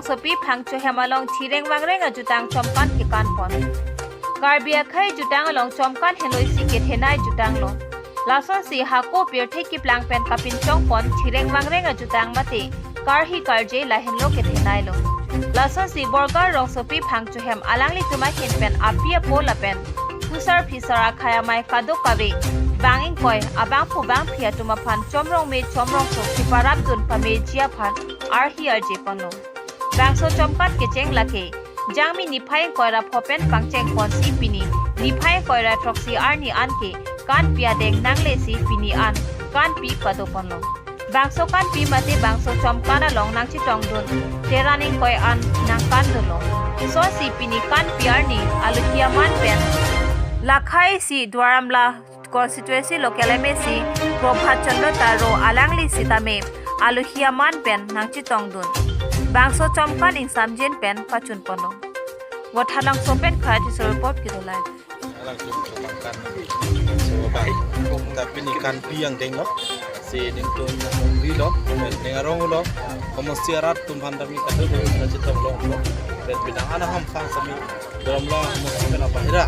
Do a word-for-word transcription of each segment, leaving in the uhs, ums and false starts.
Sopi Phangcho hem along thireng vangreng ajutang chomkan kekan pon. Karbi akhei jutang along chomkan henlo isi kethenei jutang lo. Lasonsi hako pirthe keplang pen kapinchong pon thireng vangreng ajutang mate karhi karje lahenlo kethenei lo. Lasonsi Borgarong Sopi Phangcho hem alanglitum ahin pen api apo lapen kusar phisar akhei amei kadokave bang ingkoi abangphu bangphi atum aphan chomrong me chomrong so kiparap dun pameji aphan arhi arje ponlo. Bangso chomkan kecheng lake Jangmi niphai ingkoi ra pho pen pangcheng ponsi pini niphai ingkoi ra throksi arni an ke kanpi adeng nanglesi pini an kanpi pado ponlo. Bangso kanpi mate bangso chomkan along nangchetong dun teran ingkoi an nangkan dunlo. Sosi pini kanpi arni alohi aman pen lakhai si Duar Amla constituency local M A C Prabhat Chandra Taro alangli sitame alohi aman pen nangchetong dun. Bangso chomkan ingsamjin pen pachun ponlo. Vothatlangso pen Kharatiso report kedo live. Alang tum chomangkan. So, bai. Ta pini kanpi angdeng lo. Si ningtum humri lo. Ning arong lo. Homosti arat atum aphan tame kadokave nangchetong longlo. Pen bidang ana ham sang sami. Duar Amla homosti pen abahira.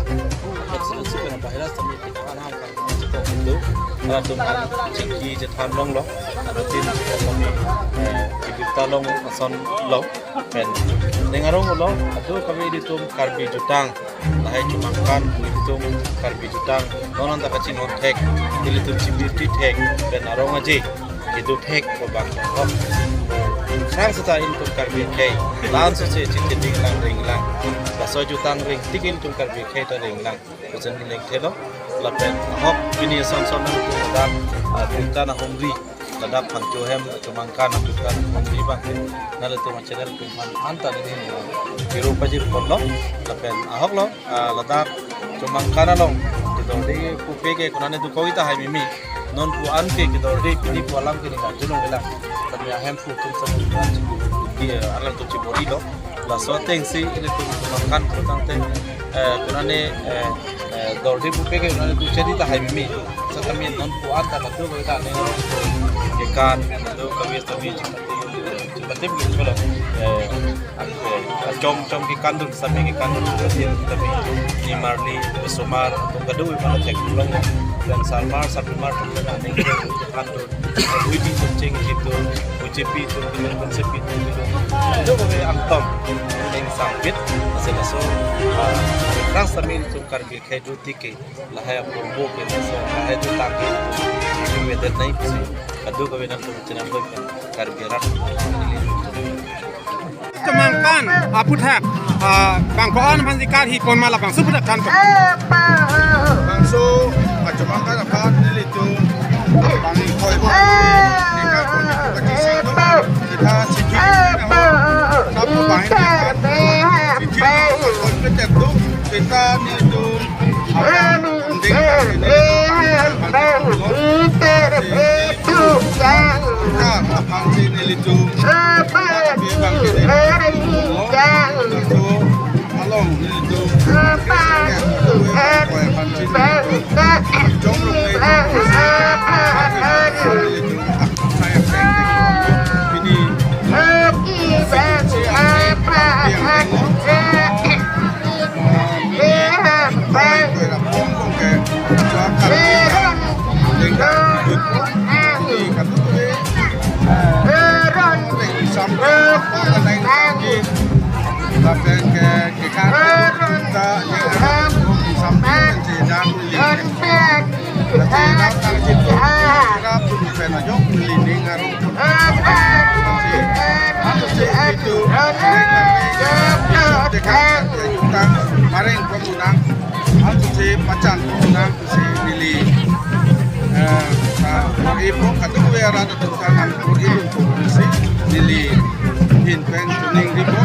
Constituency pen abahira sami bidang ana ham sang nangchetong do. Arat atum aphan chingki chethan longlo. Arat atum kami, eh, kibirta long ason lo. Pen ning arong lo, kadokave ilitum Karbi jutang, lahai chomangkan ilitum Karbi jutang, non non ta kachinghon thek, ilitum chipirti thek, pen arong aje, kedo thek ko bang hok. Sang seta ilitum Karbi akhei, lan sose chitinding lang ring lang, laso jutang ring tik ilitum Karbi akhei ta ring lang. Kusen ning thelo, lapen ahok pini son son nangtum ladak, ah, birta nahumri, ladak Phangcho hem chomangkan birta nahumri bang. Nanglitum channel atum aphan anta nini kiru pajir ponlo, lapen ahok lo, ah, ladak chomangkan along kedorde pupe ke konane dukok ita hai mimi. Non pu an ke kedorde pini pu alam ke ning arjulong kelang. Tame ahemphu atum sami di, eh, alangtum chibor-ilo. Laso atengsi ilitum chomangkan pu tangte, eh, konane, eh, eh, dorde pupe ke konane duchedi ta hai mimi. Setame non pu an ta madu ko ta ne kekan, madu kami tame chipate, chipate begitu kalau, eh, achom chom kekan dun sami kekan dun sami nimarli, osomar atum kadokave mana thek long, pen sarmar sarpimar atum kan ne kekan dun, uibi atum cheng hitu, ujepi atum kekan sepi atum kedo. Kadokave angtom ingsam pit, masa laso, ah, rang sami atum Karbi akhei do tike, lahai apurbo ke masa lahai jutang ke, itum medet nai pusi, kadokave nangtum channel ko Karbi arat. Chomangkan aputhak, ah, bang ko-an aphan si karhi pon ma labangso aputhak than ko. Bangso, ah, chomangkan aphan nelitum bang ingkoi, nelitum bang ingkoi, sitha sithu, sitha bang ingkoi, sitha bang ingkoi, sitha nelitum Mareng komunang, ansi pachan komunang si neli, eh, sa, ipo kadokave arat atum kan nang pur ilun ko si neli hin pen tuning ripo,